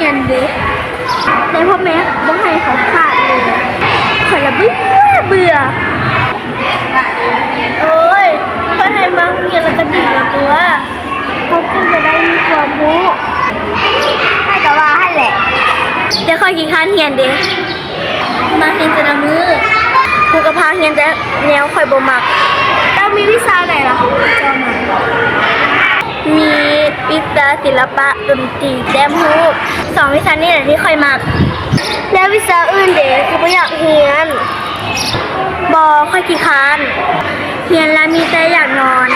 ຮຽນເດ້ ແຕ່ພໍ່ແມ່ບໍ່ໃຫ້ເຂົາຂາດເລີຍ. ຂ້ອຍລະເບື່ອເບື່ອ. ໂອ້ຍ ຂ້ອຍໃຫ້ມາໂຮງຮຽນລະກະດີລະຕົວະ. ເຮົາຄວນຈະໄດ້ມີຄວາມຮູ້. ຂ້ອຍກະວ່າຫັ້ນແຫຼະ. ແຕ່ຂ້ອຍຂີ້ຄ້ານຮຽນເດ້. ມາຮຽນແຕ່ລະມື້ ຄູກະພາຮຽນແຕ່ແນວຂ້ອຍບໍ່ມັກ. ແລ້ວມີວິຊາໃດລະທີ່ເຈົ້າມັກ? ມີວິຊາສິລະປະ, ດົນຕີ, ແຕ້ມຮູບ. ສອງວິຊານີ້ແຫຼະທີ່ຂ້ອຍມັກ. ແລ້ວວິຊາອື່ນເດ ຄືບໍ່ຢາກຮຽນ? ບໍ່, ຂ້ອຍຂີ້ຄ້ານ. ຮຽນລະມີແຕ່ຢາກນອນ.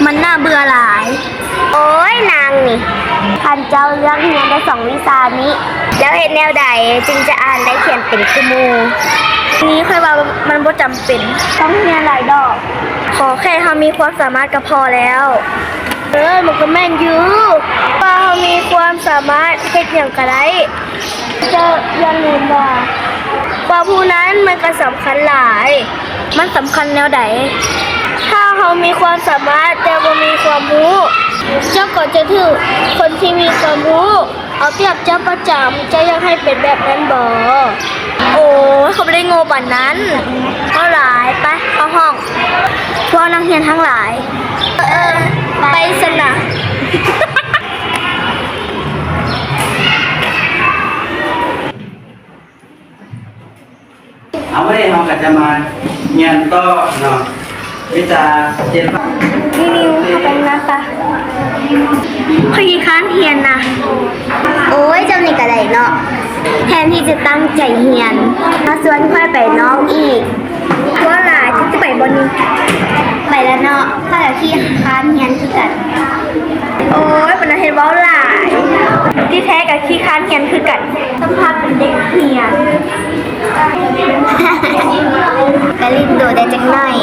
ມັນໜ້າເບື່ອຫຼາຍ. ໂອ້ຍ ນາງນີ້. ຄັນເຈົ້າເລືອກຮຽນໄດ້ສອງວິຊານີ້ ແລ້ວເຮັດແນວໃດຈຶ່ງຈະອ່ານໄດ້ຂຽນເປັນຄືໝູ່? ນີ້ຂ້ອຍວ່າມັນບໍ່ຈຳເປັນຕ້ອງຮຽນຫຼາຍດອກ. ຂໍແຄ່ເຮົາມີຄວາມສາມາດກະພໍແລ້ວ. ເອີ ມັນກະແມ່ນຢູ່. ວ່າເຮົາມີຄວາມສາມາດເຮັດຫຍັງກະໄດ້. ເຈົ້າຢ່າລືມວ່າ ຄວາມຮູ້ນັ້ນມັນກະສຳຄັນຫຼາຍ. ມັນສຳຄັນແນວໃດ? ຖ້າເຮົາມີຄວາມສາມາດແຕ່ບໍ່ມີຄວາມຮູ້, ເຈົ້າກໍຈະຖືກຄົນທີ່ມີຄວາມຮູ້ເອົາປຽບເຈົ້າປະຈຳ. ເຈົ້າຢາກໃຫ້ເປັນແບບນັ້ນບໍ? ໂອ້ຍ ຂ້ອຍບໍ່ໄດ້ໂງ່ປານນັ້ນ. ເວົ້າຫຼາຍ. ໄປເຂົ້າຫ້ອງ. ພວກນັກຮຽນທັງຫຼາຍ. ເອີ ໄປຊັ້ນນະ. ເອົາ ມື້ນີ້ເຮົາກະຈະມາຮຽນຕໍ່ເນາະ ວິຊາສິລະປະ. ນິວໆ ເຂົ້າໄປນຳກັນ. ຂ້ອຍຂີ້ຄ້ານຮຽນນະ. ໂອ້ຍ ເຈົ້ານີ້ກະໄດ້ເນາະ. ແທນທີ່ຈະຕັ້ງໃຈຮຽນ ມາຊວນຂ້ອຍໄປນອກອີກ. ເວົ້າຫຼາຍ. ເຈົ້າຊິໄປບໍ່ນີ້? ໄປລະເນາະ. ຂ້ອຍກະຂີ້ຄ້ານຮຽນຄືກັນ. ໂອ້ຍ ປານນັ້ນເຮັດເວົ້າຫຼາຍ. ທີ່ແທ້ກະຂີ້ຄ້ານຮຽນຄືກັນ. ສະພາບເປັນເດັກຮຽນ. ກະຫຼິ້ນໂຕໄດ້ຈັກໜ້ອຍ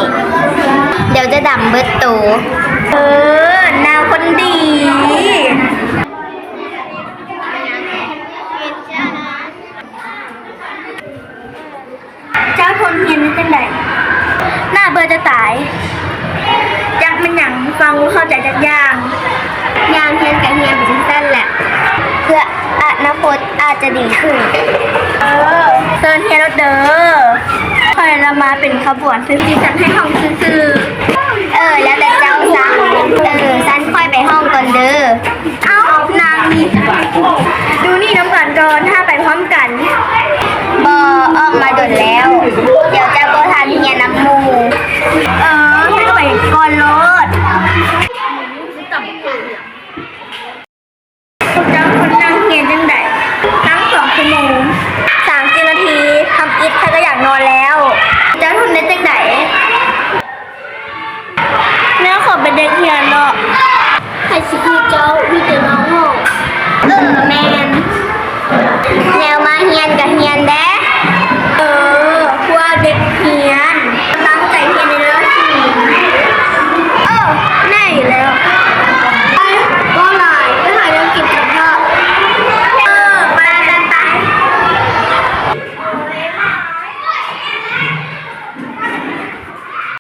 ດຽວຈະດຳເບິດໂຕ. ເອີ ນາງຄົນດີ. ເຈົ້າທົນຮຽນໄດ້ຈັ່ງໃດ? ໜ້າເບື່ອຈະຕາຍ. ຈັກແມ່ນຫຍັງ ຟັງບໍ່ເຂົ້າໃຈຈັກຢ່າງ. ຍາມຮຽນກະຮຽນໄປຈັ່ງຊັ້ນແຫຼະ ເພື່ອອະນາຄົດອາດຈະດີຂຶ້ນ. ເອີ ເຊີນຮຽນໂລດເດີ. ຂ້ອຍລະມາເປັນຂະບວນຊື່ໆ ຊັ້ນໃຫ້ຫ້ອງຊື່ໆ. ເອີ ແລ້ວແຕ່ເຈົ້າຊະ. ເອີ ຊັ້ນຂ້ອຍໄປຫ້ອງກ່ອນເດີ. ເອົ້າ ນາງນີ້ ຢູ່ນີ້ນຳກັນກ່ອນ ຖ້າໄປພ້ອມກັນ. ບໍ່ ອອກມາດົນແລ້ວ ດຽວຈະບໍ່ທັນຮຽນນຳໝູ່. ເອີ ໃຫ້ໄປກ່ອນໂລດ. ພວກເຈົ້າຄົນນັ່ງຮຽນຈັ່ງໃດ? ນັ່ງສອງຊົ່ວໂມງ ສາມສິບນາທີ ທຳອິດຂ້ອຍກະຢາກນອນແລ້ວ. ເຈົ້າທົນໄດ້ຈັ່ງໃດ? ແນວເຂົາເປັນເດັກຮຽນເນາະ. ໃຜຊິຄືເຈົ້າ ວິ